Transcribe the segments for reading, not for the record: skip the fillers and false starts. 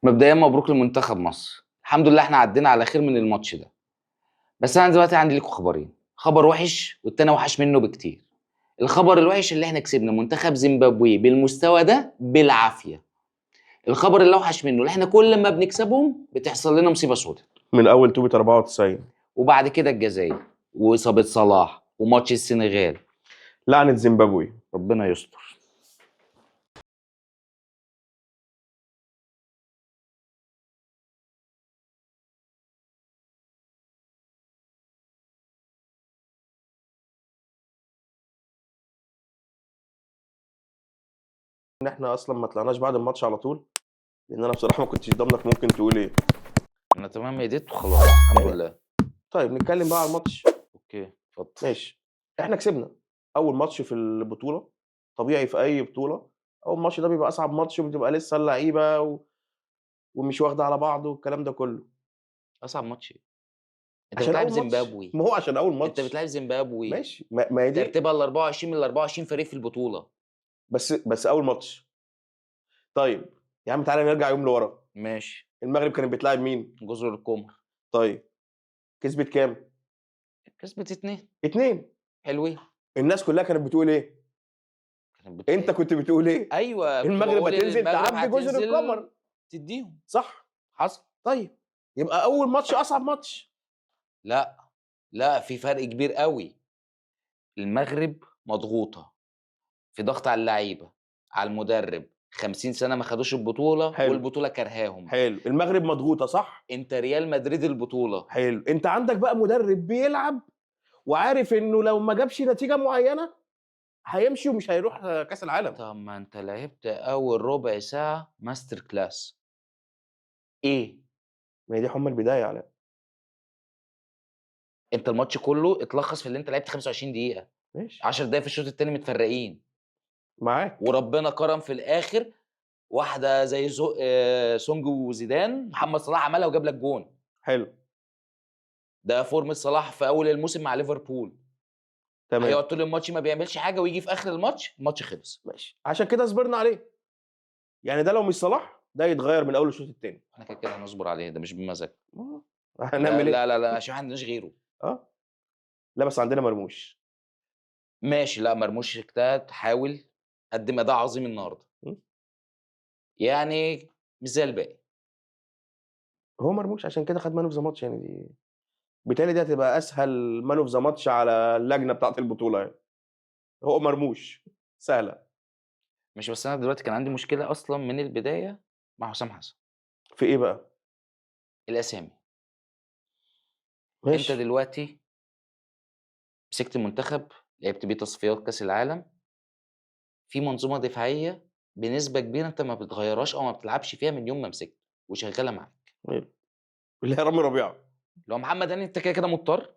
مبدئيا مبروك لمنتخب مصر، الحمد لله احنا عدينا على خير من الماتش ده. بس انا دلوقتي عندي لكم خبرين، خبر وحش والتاني وحش منه بكتير. الخبر الوحش اللي احنا كسبنا منتخب زيمبابوي بالمستوى ده بالعافية. الخبر اللي اوحش منه اللي احنا كل ما بنكسبهم بتحصل لنا مصيبة سوداء. من اول توبه 94 وبعد كده الجزائر واصابه صلاح وماتش السنغال. لعنه زيمبابوي. ربنا يستر. ان احنا اصلا ما طلعناش بعد الماتش على طول، لان انا بصراحة ما كنتش ضامنك ممكن تقول ايه. انا تمام هديت وخلاص الحمد لله. طيب نتكلم بقى على الماتش. okay اتفضل. ماشي، احنا كسبنا اول ماتش في البطولة. طبيعي في اي بطوله اول ماتش ده بيبقى اصعب ماتش، وبتبقى لسه اللعيبة ومش واخده على بعض والكلام ده كله. اصعب ماتش ايه؟ انت عشان بتلعب أول ماتش. زيمبابوي. ما هو عشان اول ماتش انت بتلعب زيمبابوي. ماشي، ما هي دي ترتيبها ال 24 من ال 24 فريق في البطولة. بس اول ماتش. طيب يا عم تعالى نرجع يوم لورا. ماشي. المغرب كانت بتلاعب مين؟ جزر القمر. طيب كسبت كام؟ كسبت 2. 2. حلوين. الناس كلها كانت بتقول ايه؟ كانت بتقول انت كنت بتقول ايه؟ ايوه، كنت المغرب بقول إن هتنزل المغرب تعبي جزر هتنزل القمر. تديهم. صح؟ حصل. طيب يبقى اول ماتش اصعب ماتش. لا لا، في فرق كبير قوي. المغرب مضغوطه، في ضغط على اللعيبة، على المدرب، 50 سنة ما خدوش البطولة. حلو. والبطوله كرهاهم. حلو، المغرب مضغوطه صح؟ انت ريال مدريد البطولة. حلو، انت عندك بقى مدرب بيلعب وعارف انه لو ما جابش نتيجة معينة هيمشي ومش هيروح كاس العالم. طب ما انت لعبت اول ربع ساعة master class. ايه؟ ما هي دي حمى البداية على انت الماتش كله اتلخص في اللي انت لعبت 25 دقيقة. ماشي 10 دقايق في الشوط الثاني متفرقين. معاك. وربنا كرم في الاخر، واحدة زي سونج وزيدان، محمد صلاح عملها وجاب لك جون. حلو ده فورمة صلاح في اول الموسم مع ليفربول. تمام هيقعد طول الماتش ما بيعملش حاجة، ويجي في اخر الماتش الماتش خلص. ماشي، عشان كده صبرنا عليه. يعني ده لو مش صلاح ده يتغير من اول الشوط الثاني. احنا كده كده هنصبر عليه، ده مش بمزاج. هنعمل ايه؟ لا لا لا، عشان ما عندناش غيره. لا بس عندنا مرموش. ماشي، لا مرموش اجتهد، حاول، قدم اداء عظيم النهارده. يعني مش زي الباقي. هو مرموش عشان كده خد man of the match، يعني دي بالتالي دي هتبقى اسهل man of the match على اللجنة بتاعه البطولة. يعني هو مرموش سهلة. مش بس انا دلوقتي كان عندي مشكلة اصلا من البداية مع حسام حسن. في ايه بقى؟ الاسامي. ماشي. انت دلوقتي مسكت المنتخب، لعبت بيه تصفيات كاس العالم، في منظومة دفاعية بنسبة كبيرة انت ما بتغيرهاش او ما بتلعبش فيها من يوم ما مسكت وشغالة معاك. اللي هي رامي ربيعة. لو محمد هاني انت كده كده مضطر،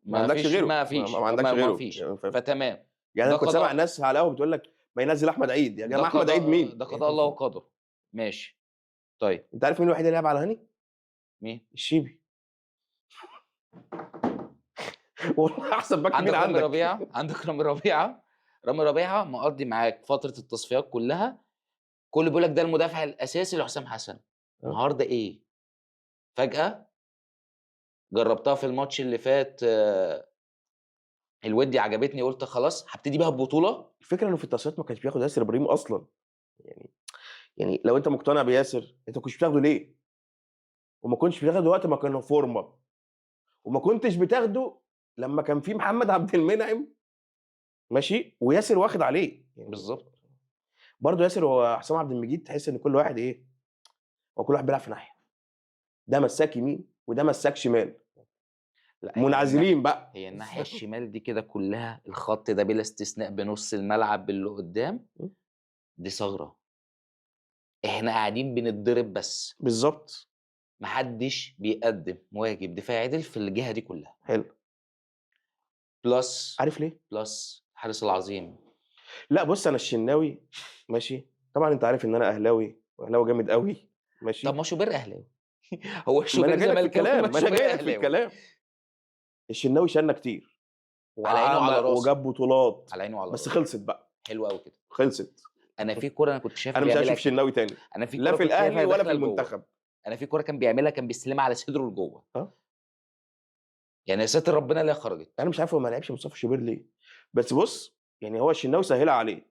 ما عندكش غيره. ما فيش، ما عندكش غيره. ما فيش. يعني فاهم؟ فتمام. يعني ده انا كنت سامع قضاء. ناس على القهوة بتقول لك ما ينزل احمد عيد. يا ده جماعة احمد عيد قضاء- مين؟ ده قضاء الله وقدره. ماشي. طيب انت عارف مين الوحيد اللي لعب على هاني؟ مين؟ الشيبي. والله احسن back عندك مين رامي عندك؟ ربيعة، عندك رامي ربيعة. رامي ربيعة مقضي معاك فترة التصفيات كلها، كله بيقول لك ده المدافع الاساسي لحسام حسن. النهارده ايه؟ فجاة جربتها في الماتش اللي فات، الودي عجبتني، قلت خلاص هبتدي بيها البطولة. الفكرة انه في التصفيات ما كانش بياخد ياسر ابراهيم اصلا. يعني لو انت مقتنع بياسر انت ما كنتش بتاخده ليه؟ وما كنتش بتاخده وقت ما كان فورمه، وما كنتش بتاخده لما كان في محمد عبد المنعم ماشي وياسر واخد عليه يعني. بالظبط. برضه ياسر وحسام عبد المجيد تحس ان كل واحد ايه، هو كل واحد بيلعب في ناحية، ده مساك يمين وده مساك شمال. لا منعزلين بقى. هي الناحية الشمال دي كده كلها الخط ده بلا استثناء بنص الملعب اللي قدام دي ثغره، احنا قاعدين بنتضرب بس. بالظبط. محدش بيقدم واجب دفاعي عدل في الجهة دي كلها. حلو. plus عارف ليه؟ plus الحارس العظيم. لا بص، انا الشناوي ماشي، طبعا انت عارف ان انا اهلاوي واهلاوي جامد قوي ماشي. طب ما شوبير اهلاوي. هو ما شوبير انا جاي لك في زملكاوي، الكلام، ما انا شوبير جاي لك في أهلاوي. الكلام. الشناوي شالنا كتير على عينه وعلى وعمل راسه. وجاب بطولات، على عينه وعلى بس راسه. خلصت بقى. حلو قوي كده. خلصت. انا في كورة انا كنت شايف انا مش عايز اشوف الشناوي تاني، انا في لا كورة في كنت شايفها الاهلي ولا في داخلة لجوه. المنتخب. انا في كورة كان بيعملها، كان بيستلمها على صدره لجوه. يعني يا ساتر ربنا لا خرجت. انا مش عارف هو ما لعبش مصطفى شوبير ليه، بس بص يعني هو الشناوي سهلها عليه،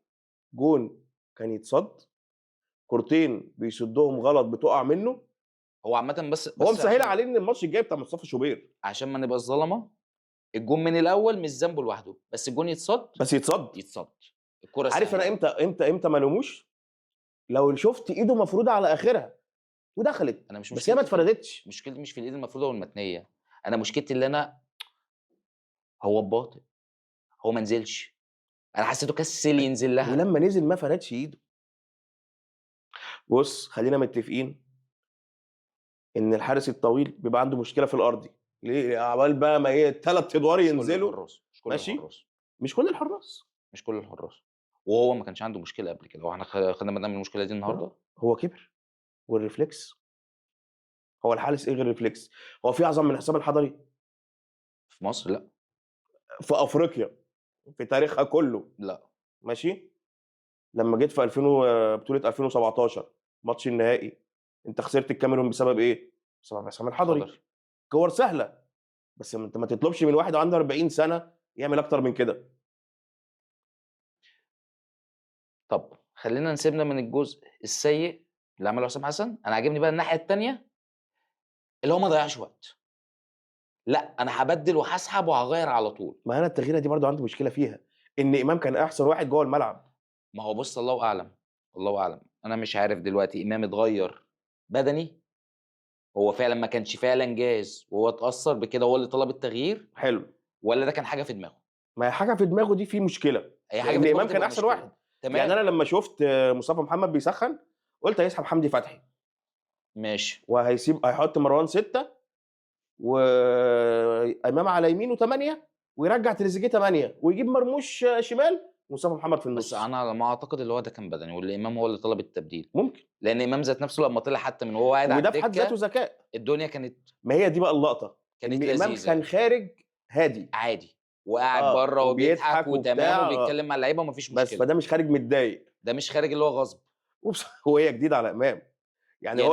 جون كان يتصد، كورتين بيصدهم غلط بتقع منه. هو عامة بس هو مسهلها عشان عليه ان الماتش الجاي بتاع مصطفى شوبير، عشان ما نبقى ظلمه، الجون من الاول مش ذنبه لوحده، بس الجون يتصد. بس يتصد، يتصد الكورة. عارف انا امتى امتى امتى ما لوموش؟ لو شفت ايده مفروده على اخرها ودخلت، انا مش بس هي ما اتفردتش. مشكلتي مش في الايد المفروده والمتنيه، انا مشكلتي اللي انا هو بباطئ، هو ما نزلش، انا حسيته كسل ينزل لها، ولما نزل ما فردش ايده. بص خلينا متفقين ان الحارس الطويل بيبقى عنده مشكلة في الارضي، ليه؟ عبال بقى ما ايه 3 ادوار ينزلوا. مش كل ماشي؟ الحراس، مش كل الحراس، مش كل الحراس. وهو ما كانش عنده مشكلة قبل كده، هو احنا خدنا بالنا من المشكلة دي النهارده. هو كبر وال reflex، هو الحارس ايه غير reflex؟ هو في اعظم من حسام الحضري في مصر؟ لا. في افريقيا في تاريخها كله؟ لا. ماشي. لما جيت في 2000 بطوله 2017 ماتش النهائي، انت خسرت الكاميرون بسبب ايه؟ بسبب عصام الحضري. كور سهلة، بس انت ما تطلبش من واحد عنده 40 سنة يعمل اكتر من كده. طب خلينا نسيبنا من الجزء السيء اللي عمله حسام حسن. انا عاجبني بقى الناحية الثانية اللي هو ما ضيعش وقت، لا انا هبدل وهسحب وهغير على طول. ما انا التغييره دي برضو عندي مشكلة فيها، ان امام كان احسن واحد جوه الملعب. ما هو بص، الله اعلم، الله اعلم، انا مش عارف دلوقتي امام اتغير بدني، هو فعلا ما كانش فعلا جاهز وهو اتاثر بكده، هو اللي طلب التغيير. حلو. ولا ده كان حاجة في دماغه؟ ما هي حاجة في دماغه دي في مشكلة. هي حاجة ان في دماغه امام كان تبقى احسن مشكلة. واحد. تمام. يعني انا لما شفت مصطفى محمد بيسخن قلت هيسحب حمدي فتحي، ماشي، وهيسيب هيحط مروان 6 وامام على يمينه 8، ويرجع تريزيجيه 8، ويجيب مرموش شمال ومصطفى محمد في النص. بس انا على ما اعتقد اللي هو ده كان بدني، واللي امام هو اللي طلب التبديل. ممكن، لان امام ذات نفسه لما طلع حتى من وهو قاعد على وده في حد الدكة ذاته ذكاء. الدنيا كانت، ما هي دي بقى اللقطة، كانت ان امام لذيذة. كان خارج هادي عادي وقاعد بره وبيضحك وتمام وبيتكلم مع اللعيبة ومفيش مشكلة، بس فده مش خارج متضايق، ده مش خارج اللي هو غصب. وهي جديدة على امام يعني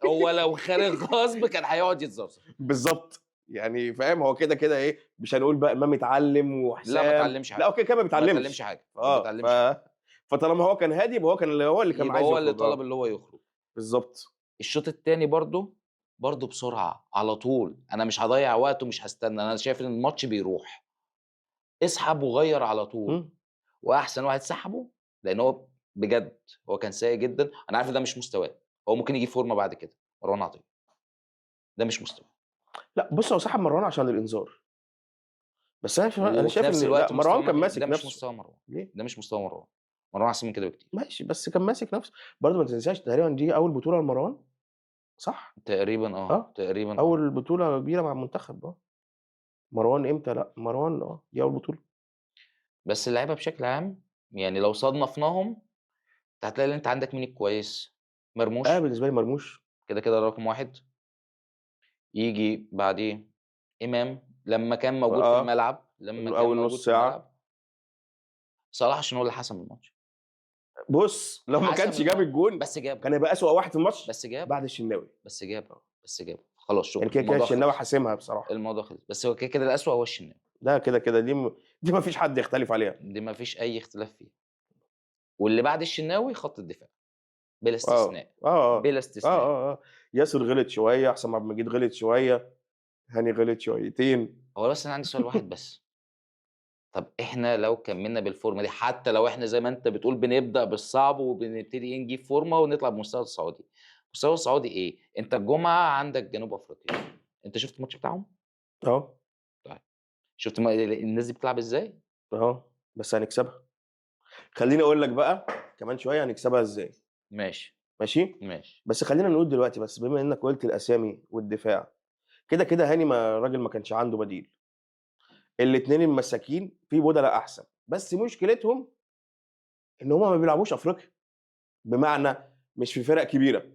هو لو خارج غصب كان هيقعد يتزرزر بالظبط يعني، فاهم؟ هو كده كده ايه، مش هنقول بقى امام اتعلم وحسام، لا ما اتعلمش حاجة، لا okay كده ما بيتعلمش حاجة، ما بيتعلمش حاجة. فطالما هو كان هادي يبقى هو كان هو اللي كان عايز، هو اللي طلب اللي هو يخرج. بالظبط. الشوط الثاني برضو بسرعة على طول، انا مش هضيع وقت ومش هستنى، انا شايف ان الماتش بيروح، اسحب وغير على طول. واحسن واحد سحبه، لان هو بجد هو كان سيء جدا، انا عارف ده مش مستواه، هو ممكن يجيب فورمه بعد كده. مروان عطية ده مش مستواه. لا بص، هو سحب مروان عشان الانذار، بس انا شايف ان لا، مروان كان ماسك ده نفسه. مش مستوى مروان. ليه؟ ده مش مستوى مروان، مروان احسن من كده بكتير. ماشي، بس كان ماسك نفسه برضه. ما تنساش تقريبا دي اول بطوله لمروان، صح؟ تقريبا تقريبا اول بطوله كبيرة مع المنتخب. مروان امتى؟ لا مروان دي اول بطوله. بس اللعيبة بشكل عام يعني لو صنفناهم هتلاقي ان انت عندك مين الكويس؟ مرموش. بالنسبة لي مرموش كده كده رقم 1، يجي بعديه امام لما كان موجود في الملعب، لما كان اول موجود نص ساعة. صلاح عشان هو اللي حسم الماتش. بص لو ما كانش جاب الجون، بس جاب، كان هيبقى اسوأ واحد في الماتش، بس جاب بعد الشناوي، بس جاب خلاص شكرا. يعني كده كده الشناوي حاسمها بصراحة، الموضوع خلص. بس هو كده كده الاسوأ هو الشناوي، ده كده كده دي ما فيش حد يختلف عليها، دي ما فيش اي اختلاف فيها. واللي بعد الشناوي خط الدفاع بلا استثناء. بلا استثناء. ياسر غلط شوية، حسام عبد المجيد غلط شوية، هاني غلط شويتين. هو بس انا عندي سؤال واحد بس، طب احنا لو كملنا بالفورمه دي، حتى لو احنا زي ما انت بتقول بنبدا بالصعب وبنبتدي نجيب فورمه ونطلع بمستوى السعودي، مستوى السعودي ايه؟ انت الجمعة عندك جنوب افريقيا، انت شفت الماتش بتاعهم؟ طيب شفت الناس دي بتلعب ازاي؟ بس هنكسبها. خليني اقول لك بقى كمان شوية هنكسبها ازاي. ماشي. بس خلينا نقول دلوقتي، بس بما انك قلت الاسامي والدفاع، كده كده هاني ما الراجل ما كانش عنده بديل. الاثنين المساكين في بدلاء احسن، بس مشكلتهم ان هما ما بيلعبوش افريقيا، بمعنى مش في فرق كبيرة،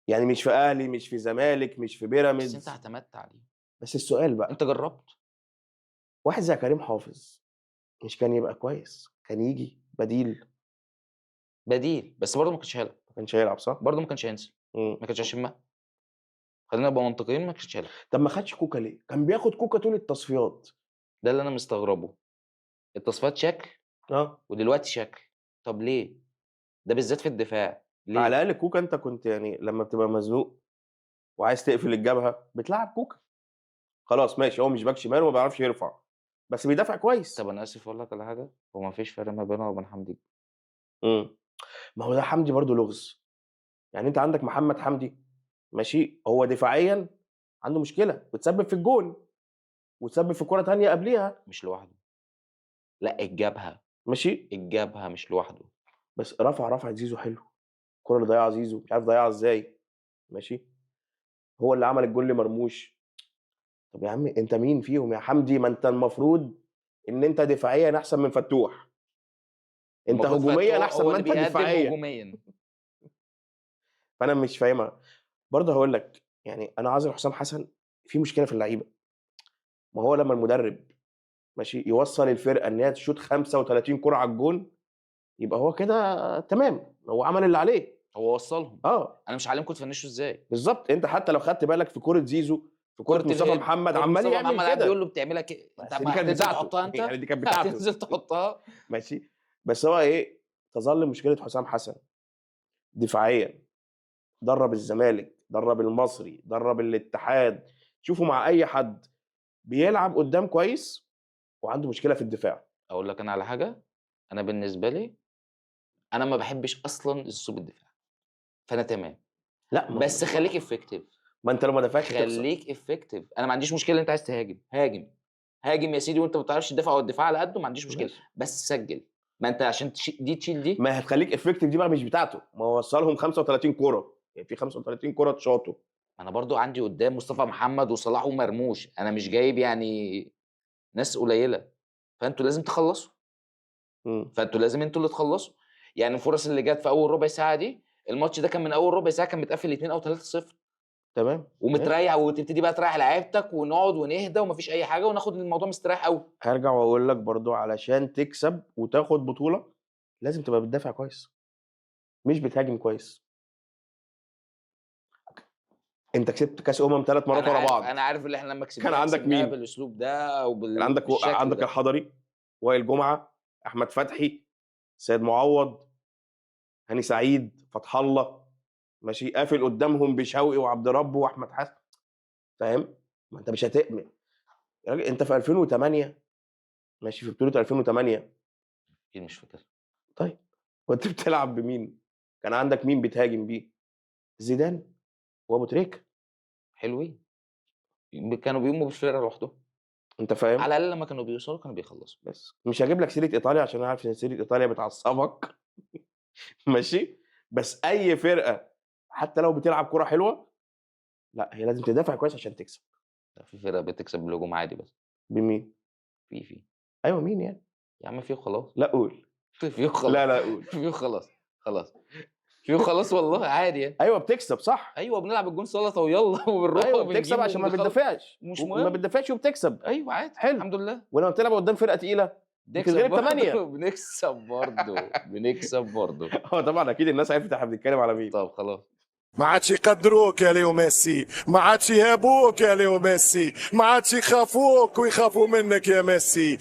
يعني مش في اهلي، مش في زمالك، مش في بيراميدز. بس انت اعتمدت عليه. بس السؤال بقى، انت جربت واحد زي كريم حافظ مش كان يبقى كويس؟ كان يجي بديل. بديل، بس برضه ما كانش هيلعب. ما كانش هيلعب صح؟ برضه ما كانش هينزل. ما كانش هيشمها. خلينا نبقى منطقيين، ما كانش هيلعب. طب ما خدش كوكا ليه؟ كان بياخد كوكا طول التصفيات. ده اللي انا مستغربه. التصفيات شكل ودلوقتي شكل، طب ليه؟ ده بالذات في الدفاع ليه؟ على الاقل كوكا انت كنت يعني لما بتبقى مزنوق وعايز تقفل الجبهة بتلعب كوكا. خلاص ماشي، هو مش باك شمال وما بيعرفش يرفع، بس بيدافع كويس. طب انا اسف اقول لك على حاجة، هو ما فيش فرق ما بينه وبين حمدي. ما هو ده حمدي برضو لغز. يعني انت عندك محمد حمدي ماشي، هو دفاعيا عنده مشكلة، بتسبب في الجون وتسبب في كره ثانية قبليها. مش لوحده، لا الجبهة ماشي، الجبهة مش لوحده. بس رفع زيزو حلو، الكره اللي ضيعها زيزو مش عارف ضيعها ازاي، ماشي، هو اللي عمل الجول لمرموش. طب يا عم انت مين فيهم يا حمدي؟ ما انت المفروض ان انت دفاعيا احسن من فتوح، انت هجوميا احسن ما انت دفاعيا هجوميا. فانا مش فاهمها برضه. هقول لك يعني انا عايز حسام حسن في مشكلة في اللعيبة. ما هو لما المدرب ماشي يوصل الفرقة ان هي تشوط 35 كره على الجون، يبقى هو كده تمام، هو عمل اللي عليه، هو وصلهم. انا مش هعلمكم تفنشوا ازاي بالظبط. انت حتى لو خدت بالك في كورة زيزو، في كورة مصطفى محمد، عمال يعمل كده، بيقول له بتعملها كده، انت دي كانت بتاعته انت يعني، دي كانت بتاعته، هتنزل تحطها ماشي. بس هو ايه، تظل مشكلة حسام حسن دفاعيا. درب الزمالك، درب المصري، درب الاتحاد، شوفوا مع اي حد بيلعب قدام كويس وعنده مشكلة في الدفاع. اقول لك انا على حاجة، انا بالنسبة لي انا ما بحبش اصلا اسلوب الدفاع، فانا تمام. لا بس خليك effective. ما انت لو ما دفعتش خليك effective. انا ما عنديش مشكلة انت عايز تهاجم، هاجم هاجم يا سيدي، وانت ما بتعرفش تدافع او الدفاع على قده ما عنديش مشكلة، بس سجل. ما انت عشان دي تشيل دي، ما هتخليك effective دي بقى مش بتاعته. ما هو وصلهم 35 كورة، يعني في 35 كورة اتشاطوا. انا برضو عندي قدام مصطفى محمد وصلاح ومرموش، انا مش جايب يعني ناس قليله، فانتوا لازم تخلصوا. فانتوا لازم انتوا اللي تخلصوا. يعني الفرص اللي جت في اول ربع ساعة دي، الماتش ده كان من اول ربع ساعة كان متقفل 2 أو 3-0 تمام، ومتريح، وتبتدي بقى تريح لعيبتك ونقعد ونهدى ومفيش اي حاجة وناخد الموضوع مستريح قوي. هرجع واقول لك برضو، علشان تكسب وتاخد بطوله لازم تبقى بتدافع كويس، مش بتهاجم كويس. انت كسبت كاس 3 مرات ورا بعض. انا عارف اللي احنا لما كسبنا كان عندك مين بالاسلوب ده او كان عندك الحضري، وائل جمعه، احمد فتحي، سيد معوض، هاني سعيد، فتح الله، ماشي، قافل قدامهم بشوقي وعبد ربه واحمد حسن، فاهم؟ ما انت مش هتأمن يا راجل. انت في 2008 ماشي، في بطوله 2008 اكيد مش فاكر. طيب كنت بتلعب بمين؟ كان عندك مين بتهاجم بيه؟ زيدان وابو تريكه. حلوين، كانوا بيقوموا بالفرقة لوحدهم، انت فاهم؟ على الاقل لما كانوا بيوصلوا كانوا بيخلصوا. بس مش هجيب لك سيره ايطاليا عشان انا عارف ان سيره ايطاليا بتعصبك ماشي، بس اي فرقه حتى لو بتلعب كره حلوة، لا هي لازم تدافع كويس عشان تكسب. في فرقه بتكسب بالهجوم عادي. بس بمين؟ في ايوه مين يعني؟ يا عم في وخلاص. لا قول في وخلاص. لا قول في وخلاص، خلاص في وخلاص والله عادي يعني. ايوه بتكسب صح. ايوه بنلعب الجون سلطة ويلا وبنروح. ايوه بتكسب عشان ما بتدافعش، مش مهم، ما بتدافعش وبتكسب. ايوه عادي، حلو الحمد لله. ولما بتلعب قدام فرقه تقيلة بتتغلب 8. بنكسب برضه، بنكسب برضه. اه طبعا اكيد الناس عرفت احنا بنتكلم على مين. طب خلاص، ما عادش يقدروك يا ليو ميسي، ما عادش يهابوك يا ليو ميسي، ما عادش يخافوك ويخافوا منك يا ميسي.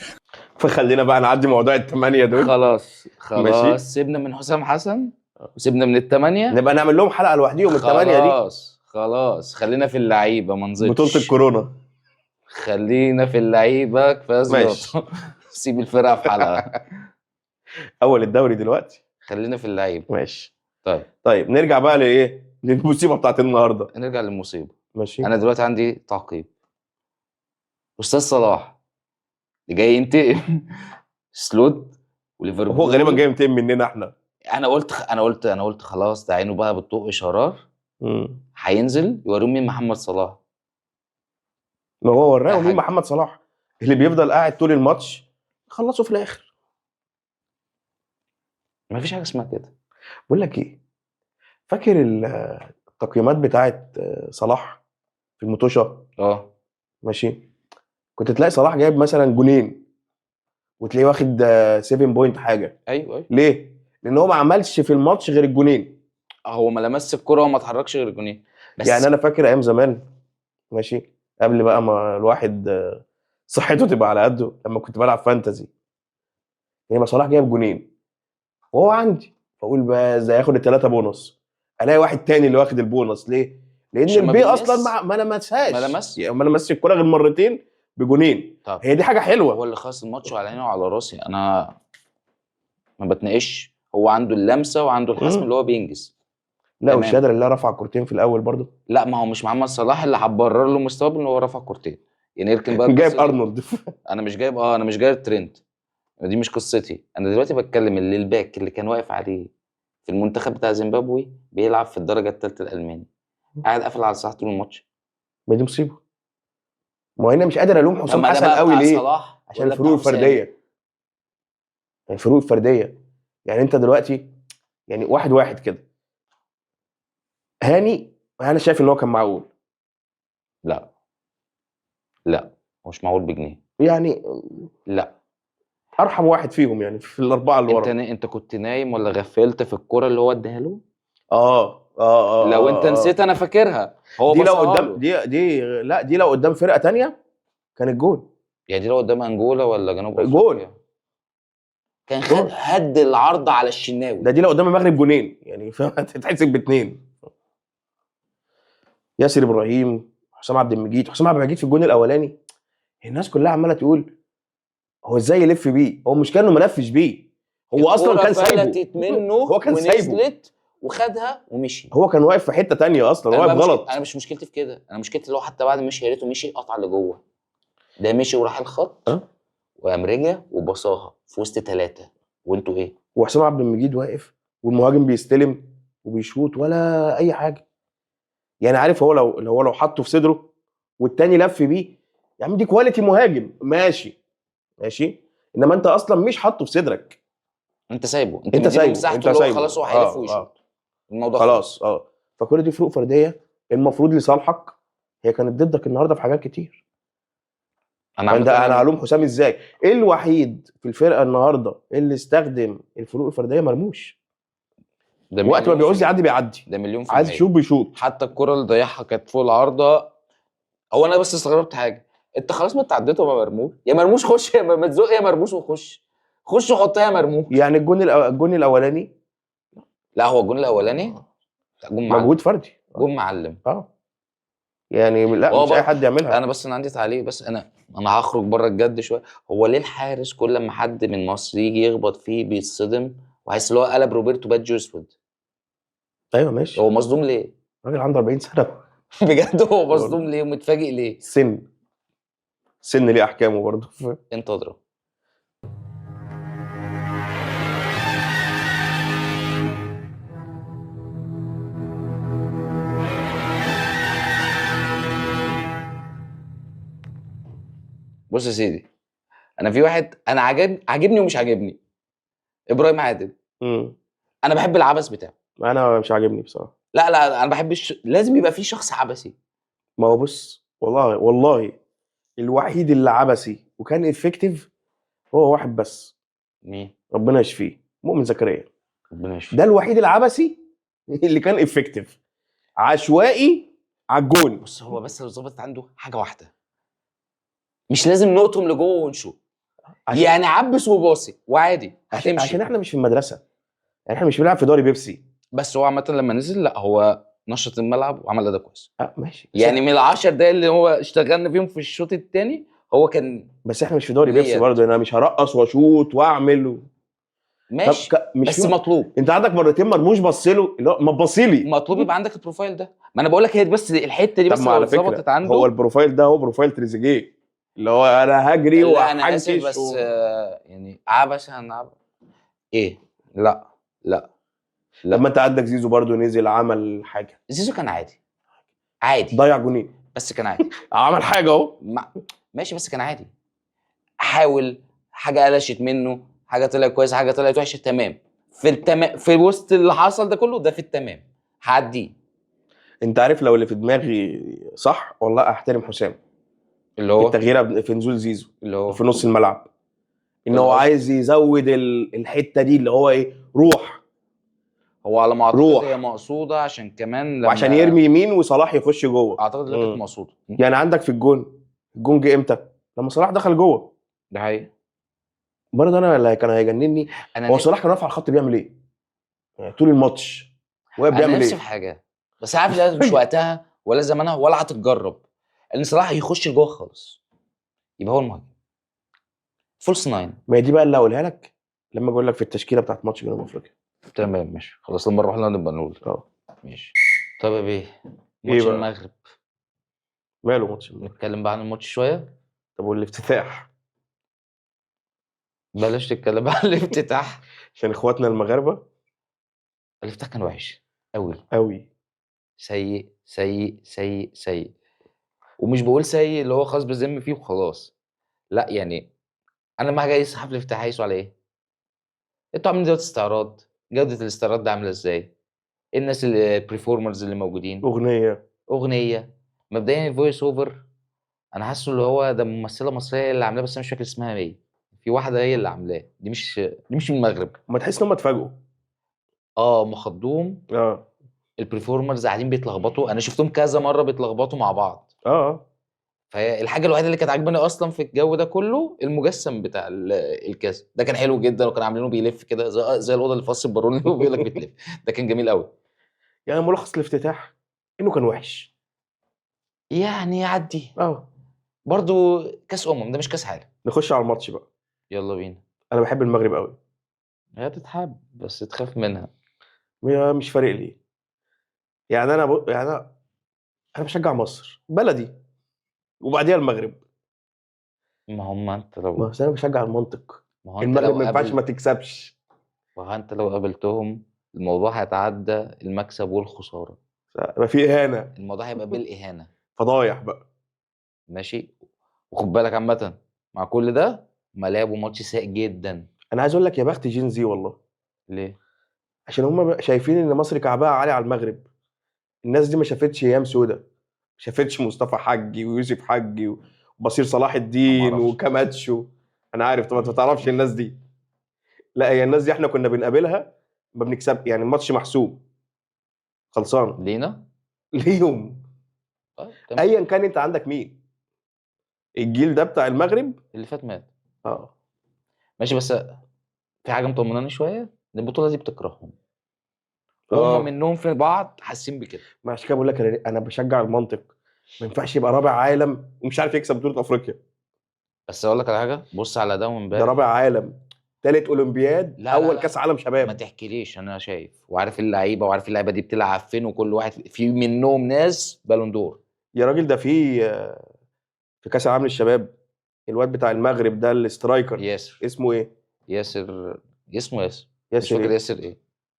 فخلينا بقى نعدي موضوع الثمانية دول. خلاص خلاص، سيبنا من حسام حسن وسيبنا من الثمانية، نبقى نعمل لهم حلقة لوحديهم الثمانية دي. خلاص خلاص، خلينا في اللعيبة ما نزيدش بطوله الكورونا. خلينا في اللعيبة كفاية. ماشي، سيب الفرقة في حلقة. اول الدوري دلوقتي، خلينا في اللعيبة. ماشي. طيب نرجع بقى لايه؟ للمصيبه بتاعت النهارده. نرجع للمصيبه. ماشي. انا دلوقتي عندي تعقيب. استاذ صلاح اللي جاي ينتقم سلوت وليفربول، هو غالبا جاي ينتقم مننا احنا. انا قلت خلاص ده عينه بقى بتطق شرار، هينزل يوريهم مين محمد صلاح. ما هو وراهم مين محمد صلاح اللي بيفضل قاعد طول الماتش خلصوا في الاخر. ما فيش حاجة اسمها كده. بقول لك ايه، فاكر التقييمات بتاعت صلاح في المطوشه؟ ماشي، كنت تلاقي صلاح جايب مثلا جونين، وتلاقيه واخد 7 point حاجة. ايوه. ليه؟ لان هو ما عملش في الماتش غير الجونين. هو ما لمس الكرة وما اتحركش غير الجونين بس. يعني انا فاكر ايام زمان، ماشي، قبل بقى ما الواحد صحته تبقى على قده، لما كنت بلعب fantasy، يعني ما صلاح جايب جونين وهو عندي، فاقول بقى ازاي هياخد الثلاثة بونص، الاقي واحد تاني اللي واخد البونص. ليه؟ لان عشان ما البي بيلمس. اصلا ما لمسهاش، ما لمس. يعني ما لمسش الكورة غير مرتين بجونين. طب هي دي حاجة حلوة. هو اللي خلص الماتش وعلى عيني وعلى راسي، انا ما بتناقش، هو عنده اللمسة وعنده الحسم اللي هو بينجز. لا تمام. والشهادة لله رفع كورتين في الاول برضه. لا ما هو مش محمد صلاح اللي هتبرر له مستواه ان هو رفع كورتين، يعني اركن بقى جايب القصة دي. ارنولد. انا مش جايب، انا مش جايب ترند، دي مش قصتي. انا دلوقتي بتكلم اللي ال back اللي كان واقف عليه في المنتخب بتاع زيمبابوي بيلعب في الدرجة الثالثة الالماني، قاعد قافل على صلاح طول الماتش. ما دي مصيبة. ما هو هنا مش قادر الوم طب حسام ما ده حسن بقى قوي بتاع ليه؟ صلاح عشان ولا الفروق بتاع حسام؟ الفردية، الفروق الفردية. يعني انت دلوقتي يعني واحد واحد كده، هاني انا شايف ان هو كان معقول. لا لا مش معقول بجنيه. يعني لا ارحم واحد فيهم يعني في الاربعة اللي انت ورا. انت كنت نايم ولا غفلت في الكرة اللي هو اداها له؟ اه لو انت نسيت انا فاكرها. هو دي لو بصها قدام له. دي لا دي لو قدام فرقه تانية كانت جول. يعني دي لو قدام انجولا ولا جنوب افريقيا جول. كان خد جول. هد العرض على الشناوي. ده دي لو قدام المغرب جونين يعني، فاهم؟ هتتحسب باثنين. ياسر ابراهيم، حسام عبد المجيد. حسام عبد المجيد في الجون الاولاني الناس كلها عماله تقول هو ازاي يلف بيه، هو مش كانه ملفش بيه، هو اصلا الكرة كان سايبه، فلتت منه هو كان سايبه. ونزلت وخدها ومشي. هو كان واقف في حتة تانية اصلا، أنا واقف بقى غلط. انا مش مشكلتي في كده، انا مشكلتي اللي هو حتى بعد ما مشي يا ريته مشي قطع لجوه، ده مشي وراح الخط وقام رجع وبصاها في وسط ثلاثة، وانتوا ايه؟ وحسام عبد المجيد واقف والمهاجم بيستلم وبيشوط ولا اي حاجة. يعني عارف هو لو حطه في صدره والتاني لف بيه، يا عم دي quality مهاجم، ماشي ماشي، انما انت اصلا مش حاطه في صدرك، انت سايبه، انت انت مديله سايبه، مساحته انت اللي هو سايبه. خلاص هو هيلف ويشوط. الموضوع خلاص. فكل دي فروق فردية المفروض لصالحك، هي كانت ضدك النهارده في حاجات كتير. انا انت انا هلوم حسام ازاي؟ الوحيد في الفرقة النهارده اللي استخدم الفروق الفردية مرموش. ده وقت ما بيعوز يعدي بيعدي، ده مليون في عايز المية. يشوط بيشوط. حتى الكرة اللي ضيعها كانت فوق العارضة. هو انا بس استغربت حاجة، انت خلاص ما انت عديته يا مرموش، يا مرموش خش، يا ما تزق يا مرموش وخش، خش وحطها يا مرموش. يعني الجون الاولاني لا هو الجون الاولاني لا، جون معلم، مجهود فردي. جون معلم. يعني لا هو مش اي حد يعملها. انا بس انا عندي تعليق، بس انا هخرج بره الجد شوية. هو ليه الحارس كل لما حد من مصر يجي يخبط فيه بيتصدم وحاسس ان هو قلب روبرتو باجيو اسود؟ ايوه ماشي. هو مصدوم ليه؟ الراجل عنده 40 سنة. بجد هو مصدوم ليه ومتفاجئ ليه؟ سن ليه احكامه برضه. انت اضرب. بص يا سيدي، انا في واحد انا عاجبني ومش عاجبني، ابراهيم عادل. انا بحب العبث بتاعه. انا مش عاجبني بصراحة. لا لا انا بحب لازم يبقى في شخص عبثي. ما هو بص، والله والله الوحيد اللي عبثي وكان effective هو واحد بس. مين؟ ربنا يشفيه، مؤمن زكريا. ربنا يشفيه. ده الوحيد العبثي اللي كان effective، عشوائي على الجون. بص هو بس لو ظبطت عنده حاجة واحدة، مش لازم نقطهم لجوه ونشوط، يعني عبس وباصي وعادي هتمشي. عشان احنا مش في المدرسة، يعني احنا مش بنلعب في دوري بيبسي. بس هو عامة لما نزل لا هو نشط الملعب وعمل اداء كويس. ماشي. يعني من ال10 دقايق اللي هو اشتغلنا فيهم في الشوط الثاني هو كان، بس احنا مش في دوري بيبسي برضه، انا مش هرقص واشوط واعمل ماشي. مش بس مطلوب. انت عندك مرتين مرموش بص له، اللي هو ما تبصيلي، مطلوب يبقى عندك ال profile ده. ما انا بقول لك هي بس الحتة دي بس لو اتظبطت عنده. هو ال profile ده هو profile تريزيجيه، اللي هو انا هجري وهحنكش. انا اسف بس يعني عبس ايه؟ لا لا لا. لما انت عندك زيزو برضو نزل عمل حاجة. زيزو كان عادي عادي، ضيع جونين بس كان عادي. عمل حاجة اهو، ماشي بس كان عادي. حاول، حاجة قلشت منه، حاجة طلعت كويسة، حاجة طلعت وحشة، تمام. في التمام، في وسط اللي حصل ده كله ده في التمام هعديه. انت عارف لو اللي في دماغي صح والله احترم حسام، اللي هو التغيير في نزول زيزو اللي هو في نص الملعب، ان هو عايز يزود الحتة دي اللي هو ايه، روح. هو على ما اعتقد روح. هي مقصوده عشان كمان لما وعشان يرمي يمين وصلاح يخش جوه. اعتقد انها كانت مقصوده. يعني عندك في الجون، الجون جه امتى؟ لما صلاح دخل جوه. ده حقيقي. برضه انا اللي كان هيجنني انا هو صلاح كان واقف على الخط بيعمل ايه؟ يعني طول الماتش واقف انا بيعمل نفسي ايه؟ في حاجة، بس عارف ده مش وقتها ولا زمانها ولا هتتجرب، ان صلاح يخش لجوه خالص يبقى هو المهاجم false nine. ما هي دي بقى اللي هقولها لك لما اقول لك في التشكيلة بتاعت ماتش جنوب افريقيا. تمام ماشي خلاص، لما نروح لها نبقى نقول. ماشي. طب يا بيه، ماتش بقى؟ المغرب. ماله ماتش المغرب؟ نتكلم بقى عن الماتش شوية. طب والافتتاح؟ بلاش تتكلم عن الافتتاح عشان اخواتنا المغاربة. الافتتاح كان وحش قوي قوي، سيء سيء سيء سيء. ومش بقول سيء اللي هو خلاص بذم فيه وخلاص، لا يعني انا لما جاي حفل الافتتاح هيقيسوا على ايه؟ انتوا عاملين دلوقتي استعراض، جوده الاستعراض ده عامله ازاي؟ ايه الناس اللي ال performers اللي موجودين؟ اغنية. مبدئيا ال voice over انا حاسه اللي هو ده ممثلة مصرية اللي عاملاه، بس انا مش فاكر اسمها ايه. في واحدة هي اللي عاملاه، دي مش من المغرب. ما تحس ان هم اتفاجئوا. مخضوم. ال performers قاعدين بيتلخبطوا، انا شفتهم كذا مرة بيتلخبطوا مع بعض. فهي الحاجة الوحيدة اللي كانت عاجباني اصلا في الجو ده كله المجسم بتاع الكاس ده، كان حلو جدا، وكان عاملينه بيلف كده زي الاوضة اللي في فصل البارون اللي بيقول لك بتلف، ده كان جميل قوي. يعني ملخص الافتتاح انه كان وحش يعني، يعدي. برضو كاس ده مش كاس عالم. نخش على الماتش بقى. يلا بينا. انا بحب المغرب قوي. هي تتحب بس تخاف منها. مش فارق لي يعني. انا يعني انا بشجع مصر بلدي وبعديها المغرب. ما هم انت لو بس انا بشجع المنطق. ما هو انت المغرب لو ما ينفعش ما تكسبش. ما هو انت لو قابلتهم الموضوع هيتعدى المكسب والخسارة، يبقى في اهانه. الموضوع هيبقى بالاهانه، فضايح بقى. ماشي. وخد بالك عامة مع كل ده ما لعبوا ماتش سيء جدا. انا عايز اقول لك يا بخت Gen Z والله. ليه؟ عشان هم شايفين ان مصر كعبها عالي على المغرب. الناس دي ما شافتش ايام سودا، ما شافتش مصطفى حجي ويوسف حجي وبصير صلاح الدين وكاماتشو. انا عارف طبعا انت ما تعرفش الناس دي. لا هي الناس دي احنا كنا بنقابلها ما بنكسب، يعني الماتش محسوب خلصان لينا ليهم. طيب ايا كان انت عندك مين الجيل ده بتاع المغرب اللي فات مات. ماشي. بس في حاجة مطمناني شوية ان البطولة دي بتكرههم، هم منهم في بعض حاسين بكده. ما عشان كده بقول لك انا بشجع المنطق. ما ينفعش يبقى رابع عالم ومش عارف يكسب بطوله افريقيا. بس اقول لك على حاجة، بص على ده من ده رابع عالم، ثالث اولمبياد، لا اول لا. كاس عالم شباب. ما تحكيليش، انا شايف وعارف اللعيبة، وعارف اللعيبة دي بتلعب فين، وكل واحد في منهم ناس بالون دور. يا راجل ده في كاس العالم للشباب الواد بتاع المغرب ده ال striker ياسر. اسمه ايه؟ ياسر، اسمه ياسر. ياسر مش فاكر إيه؟ ياسر ايه؟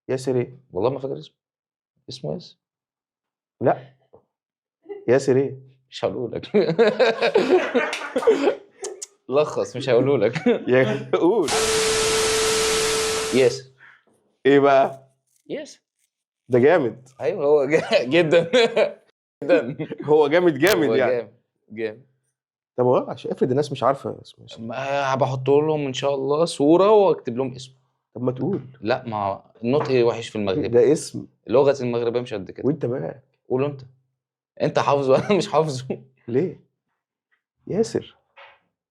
ياسر ايه؟ والله ما فاكر اسمه. اسمه ياسر. لا ياسر ايه؟ مش هقوله لك. لخص، مش هقوله لك. يا قول. ياسر ايه بقى؟ ياسر ده جامد. ايوه هو جدا جدا. هو جامد جامد هو يعني. جامد. طب هو عشان افرض الناس مش عارفه اسمه. هبحط لهم ان شاء الله صوره واكتب لهم اسمه. طب ما تقول. لا ما النطق وحش في المغرب. ده اسم. لغة المغربية مش قد كده. وانت بقى قول انت. انت حافظه وانا مش حافظه. ليه؟ ياسر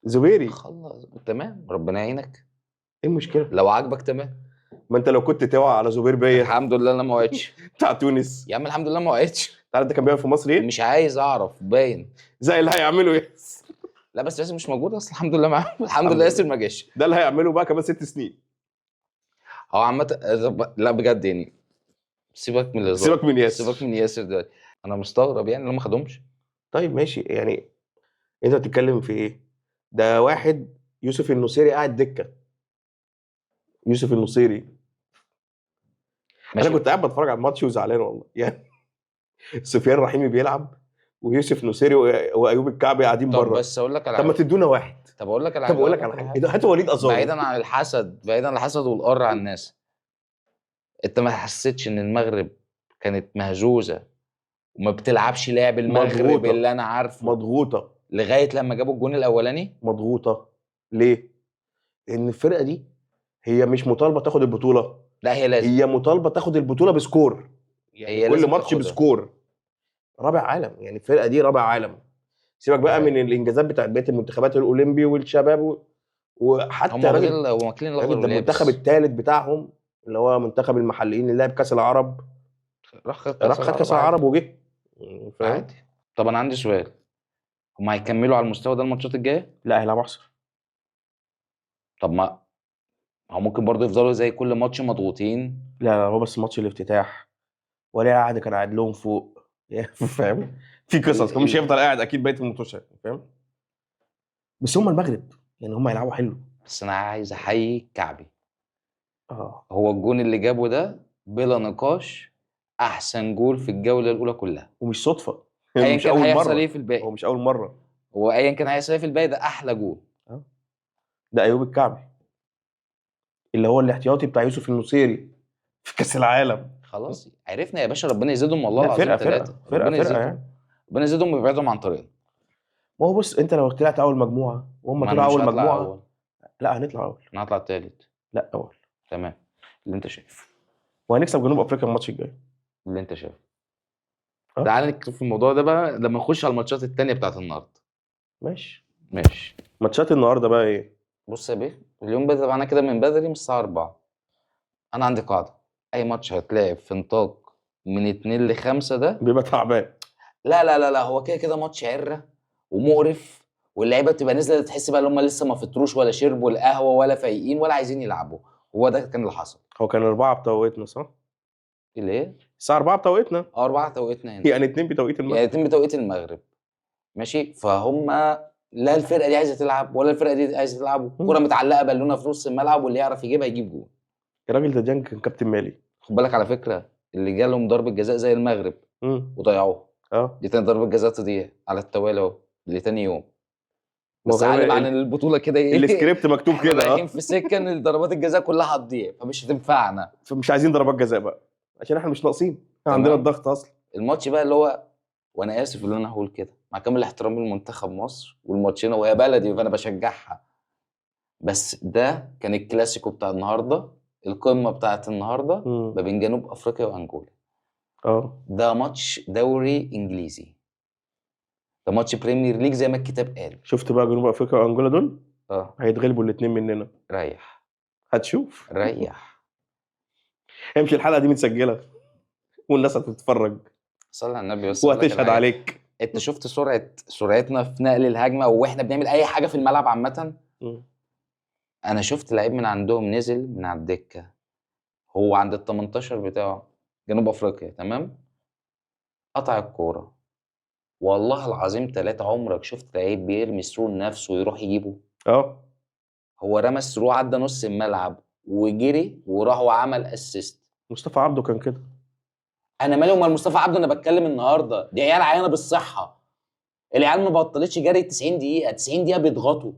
زبيري. خلاص تمام، ربنا يعينك. ايه المشكلة؟ لو عاجبك تمام. ما انت لو كنت توعى على زبير بيه الحمد لله انا ما وقعتش. بتاع تونس يا عم الحمد لله ما وقعتش. تعرف ده كان بيعمل في مصر ايه؟ مش عايز اعرف باين. زي اللي هيعمله ياسر. لا بس ياسر مش موجود اصلا الحمد لله معاه. الحمد لله ياسر ما جاش. ده اللي هيعمله بقى كمان 6 سنين. هو عامة لا بجد يعني سيبك من الهزار، سيبك من ياسر، سيبك من ياسر دلوقتي. انا مستغرب يعني لو ما خدهمش. طيب ماشي، يعني انت بتتكلم في ايه؟ ده واحد يوسف النصيري قاعد دكه. يوسف النصيري ماشي. انا كنت قاعد بتفرج على الماتش وزعلان والله يعني. سفيان رحيمي بيلعب ويوسف نصيري وايوب الكعبي قاعدين بره. طب بس اقول لك على طب ما تدونا واحد. طب اقول لك على حاجة. طب اقول لك على حاجة، هاتوا وليد ازارو. بعيدا عن الحسد، بعيدا عن الحسد والقر على الناس، انت ما حسيتش ان المغرب كانت مهزوزة وما بتلعبش لعب المغرب مضغوطة. اللي انا عارفه، مضغوطه لغاية لما جابوا الجون الاولاني؟ مضغوطه ليه؟ ان الفرقة دي هي مش مطالبه تاخد البطولة، لا هي لازم، هي مطالبه تاخد البطولة ب score، يعني هي كل لازم ماتش تاخدها. ب score. رابع عالم، يعني الفرقة دي رابع عالم. سيبك بقى أيوة. من الانجازات بتاعت بقية المنتخبات، الاولمبي والشباب وحتى هم راجل واكلين الاخضر الراجل ده واليابس. المنتخب الثالث بتاعهم اللي هو منتخب المحليين اللي لعب كاس العرب، راح خد راح خد كاس العرب وجه، فاهم؟ عادي. طب انا عندي سؤال، هم هيكملوا على المستوى ده الماتشات الجاية؟ لا هيلعبوا احسن. طب ما هو ممكن برضه يفضلوا زي كل ماتش مضغوطين. لا لا، هو بس ماتش الافتتاح ولي العهد كان قاعد لهم فوق، فاهم؟ في قصص هو مش هيفضل قاعد اكيد بقية الماتشات، فاهم؟ بس هم المغرب يعني هم هيلعبوا حلو. بس انا عايز احيي كعبي. هو الجون اللي جابه ده بلا نقاش احسن جول في الجولة الاولى كلها، ومش صدفة. ايا مش كان اول هيحصل مرة. ايه في الباقي، هو مش اول مرة. هو ايا كان هيحصل ايه في الباقي ده احلى جول. ده ايوب الكعبي اللي هو الاحتياطي بتاع يوسف النصيري في كاس العالم. خلاص عرفنا يا باشا، ربنا يزيدهم والله لا، العظيم. فرقه فرقه ثلاثة فرقه ربنا فرقه يزيدهم، يعني. ربنا يزيدهم ويبعدهم عن طريقنا. ما هو بص، انت لو طلعت اول مجموعة وهم ما أنا طلعوا مش اول هطلع مجموعة، أول. لا هنطلع اول. انا هطلع التالت. لا اول. تمام، اللي انت شايفه. وهنكسب جنوب افريقيا الماتش الجاي. اللي انت شايفه. أه. تعال نتكلم في الموضوع ده بقى لما نخش على الماتشات التانية بتاعت النهارده. ماشي. ماشي. ماتشات النهارده بقى ايه؟ بص يا بيه، اليوم بدأ معانا كده من بدري من الساعة 4. أنا عندي قاعدة، أي ماتش هيتلعب في نطاق من 2 ل 5 ده بيبقى تعبان. لا لا لا لا، هو كده كده ماتش عرة ومقرف، واللعيبة بتبقى نازلة تحس بقى إن هم لسه ما فطروش ولا شربوا القهوة ولا فايقين ولا عايزين يلعبوا. هو ده كان اللي حصل. هو كان 4 بتوقيتنا صح؟ اللي إيه؟ الساعة 4 بتوقيتنا. 4 توقيتنا هنا. يعني 2 بتوقيت المغرب. يعني 2 بتوقيت المغرب. ماشي، فهم لا الفرقة دي عايزة تلعب ولا الفرقة دي عايزة تلعب، الكورة متعلقة بالونة في نص الملعب واللي يعرف يجيبها يجيب جول. الراجل ده ديانج كان كابتن مالي. خد بالك على فكرة، اللي جالهم ضربة جزاء زي المغرب وضيعوها. دي تاني ضربة جزاء تضيع على التوالي اهو لتاني يوم. بس عالم عن البطولة كده ايه؟ السكريبت مكتوب احنا كده. رايحين في سكة ان ضربات الجزاء كلها هتضيع، فمش هتنفعنا. فمش عايزين ضربات جزاء بقى عشان احنا مش ناقصين، عندنا الضغط اصلا. الماتش بقى اللي هو، وانا اسف ان انا هقول كده مع كامل احترامي لمنتخب مصر والماتشين وهي بلدي فانا بشجعها، بس ده كان الكلاسيكو بتاع النهارده، القمه بتاعت النهارده ما بين جنوب افريقيا وانجولا. ده ماتش دوري انجليزي، ده ماتش Premier League زي ما الكتاب قال. شفت بقى جنوب افريقيا وانجولا دول؟ هيتغلبوا الاثنين مننا. ريح. هتشوف. ريح. امشي، الحلقة دي متسجله والناس هتتفرج. صلي على النبي بس. وهتشهد عليك. انت شفت سرعتنا في نقل الهجمة واحنا بنعمل اي حاجة في الملعب عامة؟ انا شفت لعيب من عندهم نزل من على الدكة، هو عند ال 18 بتاعه جنوب افريقيا، تمام؟ قطع الكورة، والله العظيم 3 عمرك شفت لعيب بيرمي through لنفسه ويروح يجيبه؟ هو رمى ال through عدى نص الملعب وجري وراح وعمل assist. مصطفى عبده كان كده. انا مالي ومال مصطفى عبده، انا بتكلم النهارده دي عيال عيانه بالصحة. العيال ما بطلتش جري 90 دقيقة، 90 دقيقة بيضغطوا،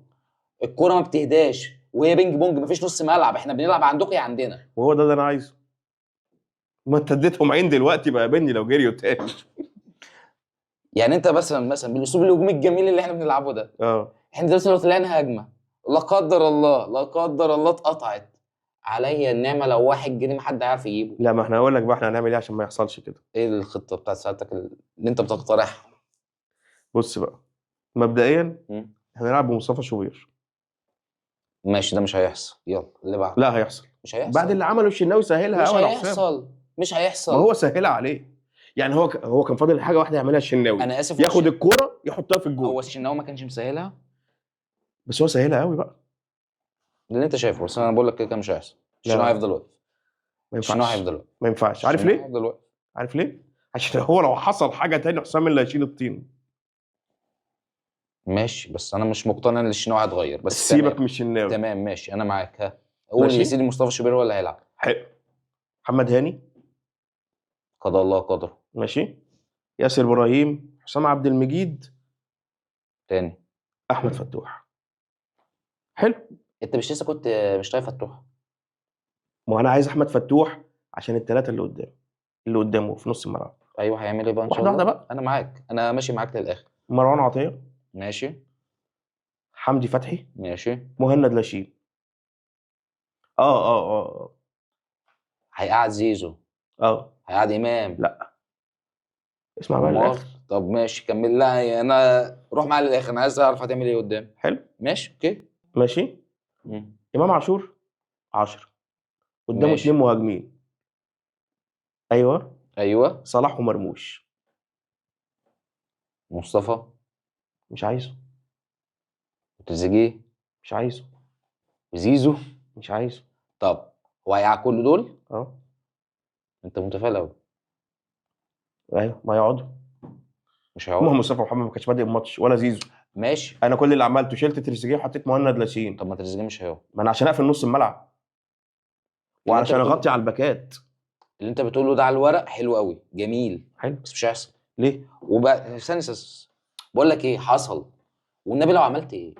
الكورة ما بتهداش، وهي بينج بونج، مفيش نص ملعب، احنا بنلعب عندكم يا عندنا. وهو ده اللي انا عايزه. ما انت اديتهم عين دلوقتي بقى بني لو جريوا تاني. يعني انت مثلا بالاسلوب الهجومي الجميل اللي احنا بنلعبه ده، احنا دلوقتي لو طلعنا هجمة لا قدر الله، لا قدر الله اتقطعت، عليا النعمة لو واحد جري ما حد هيعرف يجيبه. لا ما احنا هقول لك بقى احنا هنعمل ايه عشان ما يحصلش كده. ايه الخطة بتاعت ساعتك اللي انت بتقترحها؟ بص بقى، مبدئيا احنا هنلعب بمصطفى شوبير. ماشي، ده مش هيحصل. يلا اللي بعده. لا هيحصل. مش هيحصل. بعد اللي عمله الشناوي سهلها مش قوي يا حسام. هيحصل، مش هيحصل. ما هو سهلها عليه. يعني هو كان فاضل حاجة واحدة يعملها الشناوي. انا اسف، ياخد الكورة يحطها في الجول. هو الشناوي ما كانش مسهلها؟ بس هو سهلها قوي بقى. اللي انت شايفه، بس انا بقول لك كده مش هيحصل. الشناوي هيفضل واقف. ما ينفعش. الشناوي هيفضل واقف. ما ينفعش. عارف الشناوي ليه؟ هيفضل واقف. عارف ليه؟ عشان هو لو حصل حاجة تاني حسام اللي هيشيل الطين. ماشي، بس انا مش مقتنع ان الشناوي هيتغير. بس سيبك تمام. من الشناوي. تمام ماشي، انا معاك. ها قول يا سيدي، مصطفى شوبير ولا هيلعب؟ حلو. محمد هاني قضاء الله قدره. ماشي. ياسر ابراهيم، حسام عبد المجيد، تاني احمد فتوح. حلو. انت مش لسه كنت مش طايق فتوح؟ ما انا عايز احمد فتوح عشان الثلاثة اللي قدام، اللي قدامه في نص الملعب. ايوه هيعمل ايه بقى ان شاء واحدة الله؟ واحدة بقى. انا معاك، انا ماشي معاك للاخر. مروان عطية، ماشي. حمدي فتحي، ماشي. مهند لاشين. اه اه اه هيقعد زيزو؟ اه. هيقعد امام؟ لا. اسمع بقى أمال؟ للاخر. طب ماشي كمل. لا انا روح معايا للاخر، انا عايز اعرف هتعمل ايه قدام. حلو. ماشي okay. ماشي. امام عاشور 10 قدامه ماشي. 2 مهاجمين. ايوه. ايوه. صلاح ومرموش. مصطفى مش عايزه. وتريزيجيه. مش عايزه. وزيزو. مش عايزه. طب هو هيقعد كل دول؟ اه. انت متفائل قوي. ايوه ما يقعدوا. مش ما هيقعد. هو مصطفى محمد ما كانش بادئ الماتش ولا زيزو. ماشي. انا كل اللي عملته شلت تريزيجيه وحطيت مهند لاشين. طب ما تريزيجيه مش هيقعد. ما انا عشان اقفل نص الملعب وعلشان اغطي على الباكات. اللي انت بتقوله ده على الورق حلو قوي، جميل. حلو. بس مش هيحصل. ليه؟ وبقى استنى، بقول لك ايه حصل والنبي لو عملت ايه؟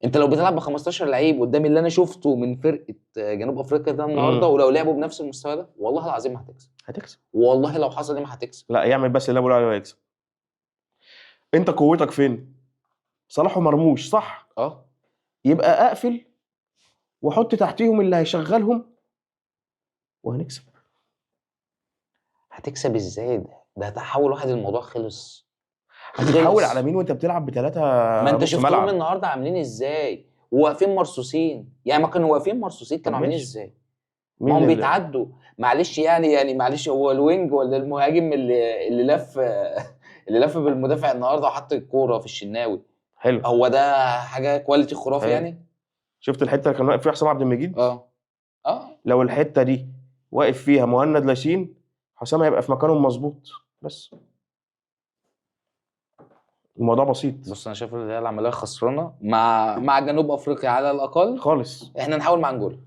انت لو بتلعب ب 15 لعيب قدام اللي انا شفته من فرقه جنوب افريقيا ده النهارده، ولو لعبوا بنفس المستوى ده والله العظيم ما هتكسب. هتكسب والله لو حصل ايه ما هتكسب. لا يعمل بس اللي بقول عليه ويكسب. انت قوتك فين؟ صلاح ومرموش صح؟ اه. يبقى اقفل وحط تحتيهم اللي هيشغلهم وهنكسب. هتكسب ازاي؟ ده تحول واحد، الموضوع خلص. هتتحول على مين وانت بتلعب بثلاثة؟ ما انت شفتهم النهارده عاملين ازاي؟ وواقفين مرصوصين، يعني ما كانوا واقفين مرصوصين كانوا عاملين ازاي؟ ما هم بيتعدوا. معلش يعني معلش، هو ال wing ولا المهاجم اللي لف اللي لف بالمدافع النهارده وحط الكورة في الشناوي. حلو. هو ده حاجة quality خرافي يعني. شفت الحتة اللي كان واقف فيها حسام عبد المجيد؟ اه. لو الحتة دي واقف فيها مهند لاشين، حسام هيبقى في مكانه مظبوط. بس الموضوع بسيط. بص انا شايف ان العملية خسرانة مع جنوب افريقيا على الاقل خالص. احنا نحاول مع انجولا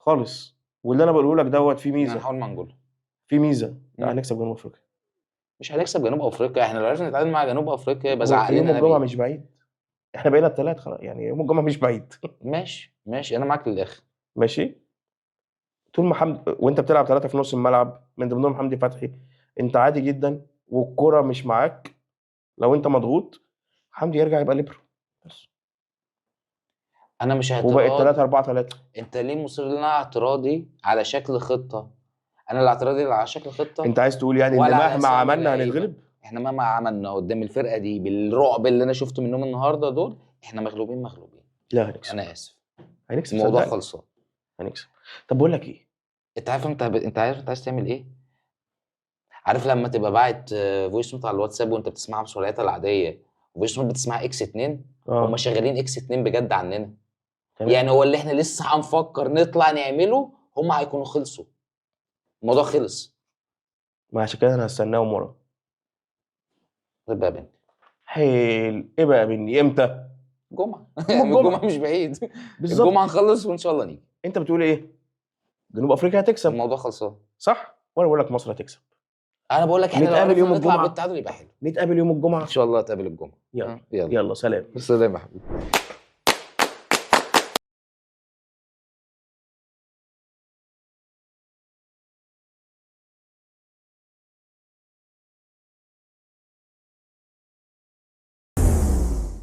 خالص. واللي انا بقوله لك دوت فيه ميزة. احنا نحاول مع انجولا. في ميزة. لا هنكسب جنوب افريقيا. مش هنكسب جنوب افريقيا، احنا لو عرفنا نتعادل مع جنوب افريقيا يبقى زعلانين. يوم الجمعة مش بعيد، احنا بقينا الثلاث خلاص، يعني يوم الجمعة مش بعيد. ماشي ماشي، انا معاك للاخر. ماشي. طول ما حمد وانت بتلعب 3 في نص الملعب من ضمنهم حمدي فتحي، انت عادي جدا والكرة مش معاك. لو انت مضغوط حمدي يرجع يبقى ليبرو بس. انا مش اعتراض. وبقت 3-4-3. انت ليه مصر ان انا اعتراضي على شكل خطه؟ انا الاعتراضي على شكل خطه. انت عايز تقول يعني ان مهما عملنا هنتغلب؟ احنا مهما عملنا قدام الفرقة دي بالرعب اللي انا شفته منهم النهارده دول، احنا مغلوبين مغلوبين. لا هنكسب. انا اسف، هنكسب. الموضوع خلصان، هنكسب. طب بقول لك ايه، انت عارف انت عارف انت عايز تعمل ايه؟ عارف لما تبقى باعت voice note على الواتساب وانت بتسمعها بسرعتها العادية، voice note بتسمعها X 2، هم شغالين X 2 بجد عننا. تمام. يعني هو اللي احنا لسه هنفكر نطلع نعمله هم هيكونوا خلصوا، الموضوع خلص. ما عشان كده انا هستناهم ورا. طيب بقى بني حلو. ايه بقى بني؟ امتى؟ الجمعة. الجمعة مش بعيد بالظبط. الجمعة نخلص وان شاء الله نيجي. انت بتقول ايه؟ جنوب افريقيا هتكسب، الموضوع خلصان صح؟ وانا بقول لك مصر هتكسب. انا بقول لك احنا نتقابل يوم الجمعة، بالتعادل يبقى حلو. نتقابل يوم الجمعة ان شاء الله. نتقابل الجمعة. يلا يلا, يلا سلام. سلام يا حبيبي.